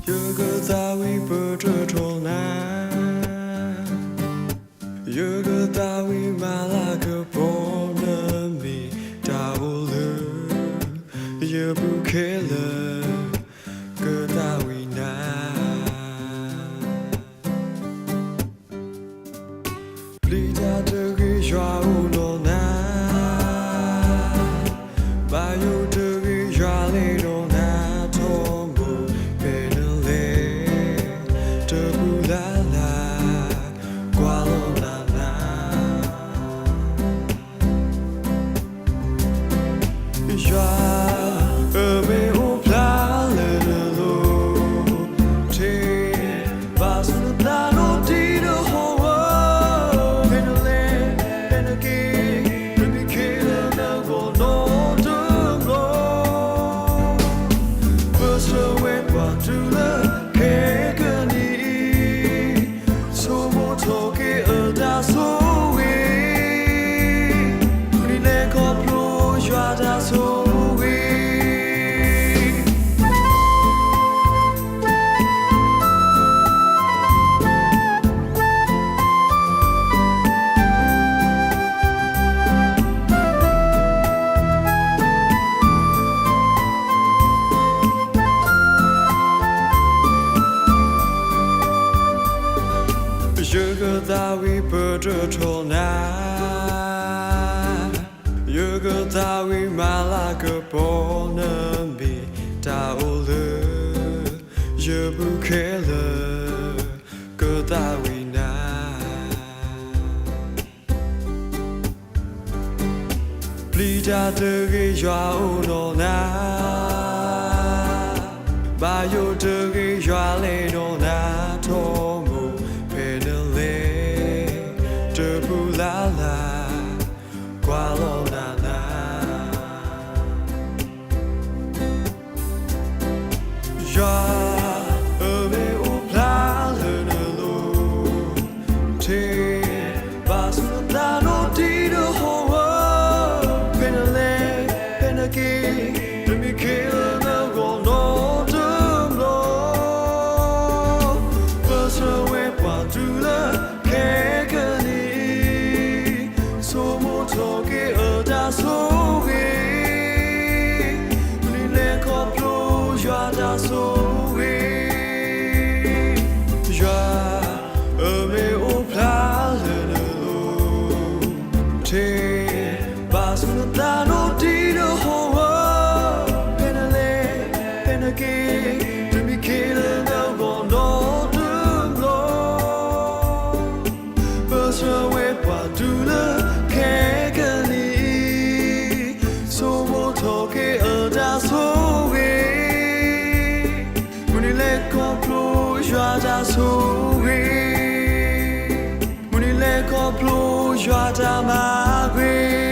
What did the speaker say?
ယကသးဝံၣ်ပတြၢၤထီၣ်နၤ, ယကသးဝံၣ်မၤလၤကပီၤ, နမ့ၢ်တၢ်အိၣ်လၢယပူၤခဲလၢာ်, ကသးဝံၣ်နၤ. ပျံၤတၢ်တဂ့ၤ, ယွၤအိၣ်ဒီးနၤ, ဘၣ်ယိၣ်တဂ့ၤ, ယွၤလဲၤဒီးနၤ, ထီဘိဖဲနလဲၤ, တပူၤလၢ်လၢ်, ကွၢ်လီၤနၤနၤ. ယွၤဧၢ, မ့ၢ်အိၣ်ဖျါလၢနလိၤ, ထဲဘၣ်ဆူနသးဒီးတံၤဒီးဟီၣ်ဧၢ, ဖဲနလဲၤဖဲနက့ၤ, နမ့ၢ်က့ၤလၢနဂီၢ်နီတဘျီ, ပဆၢဝဲပှၤတုၤလၢခဲကနံၣ်အံၤ, ဆိကမိၣ်ထီၣ်က့ၤအတၢ်ဆိၣ်ဂ့ၤ, မုၢ်နံၤလဲၤခီဖျိယွၤတၢ်ဆိၣ်ဂ့ၤ. ယကသးဝံၣ်ပတြၢၤထီၣ်နၤ, ယကသးဝံၣ်မၤလၤကပီၤ, နမ့ၢ်တၢ်အိၣ်လၢယပူၤခဲလၢာ်, ကသးဝံၣ်နၤ. ပျံၤတၢ်တဂ့ၤ, ယွၤအိၣ်ဒီးနၤ, ဘၣ်ယိၣ်တဂ့ၤ, ယွၤလဲၤဒီးနၤ, ထီဘိဖဲနလဲၤ, တပူၤလၢ်လၢ်, ကွၢ်လီၤနၤနၤ. ယွၤဧၢ, မ့ၢ်အိၣ်ဖျါလၢနလိၤ, ထဲဘၣ်ဆူနသးဒီးတံၤဒီးဟီၣ်ဧၢ, ဖဲနလဲၤဖဲနက့ၤ, နမ့ၢ်က့ၤလၢနဂီၢ်နီတဘျီ, ပဆၢဝဲပှၤတုၤလၢခဲကနံၣ်အံၤ, ဆိကမိၣ်ထီၣ်က့ၤအတၢ်ဆိၣ်ဂ့ၤ, မုၢ်နံၤလဲၤခီဖျိယွၤတၢ်ဆိၣ်ဂ့ၤ. ယွၤဧၢ, မ့ၢ်အိၣ်ဖျါလၢနလိၤ, ထဲဘၣ်ဆူနသးဒီးတံၤဒီးဟီၣ်ဧၢ, ဖဲနလဲၤဖဲနက့ၤ, နမ့ၢ်က့ၤလၢနဂီၢ်နီတဘျီ, ပဆၢဝဲပှၤတုၤလၢခဲကနံၣ်အံၤ, ဆိကမိၣ်ထီၣ်က့ၤအတၢ်ဆိၣ်ဂ့ၤ, မုၢ်နံၤလဲၤခီဖျိယွၤတၢ်ဆိၣ်ဂ့ၤ, မုၢ်နံၤလဲၤခီဖျိယွၤတၢ်မၤဂ့ၤ.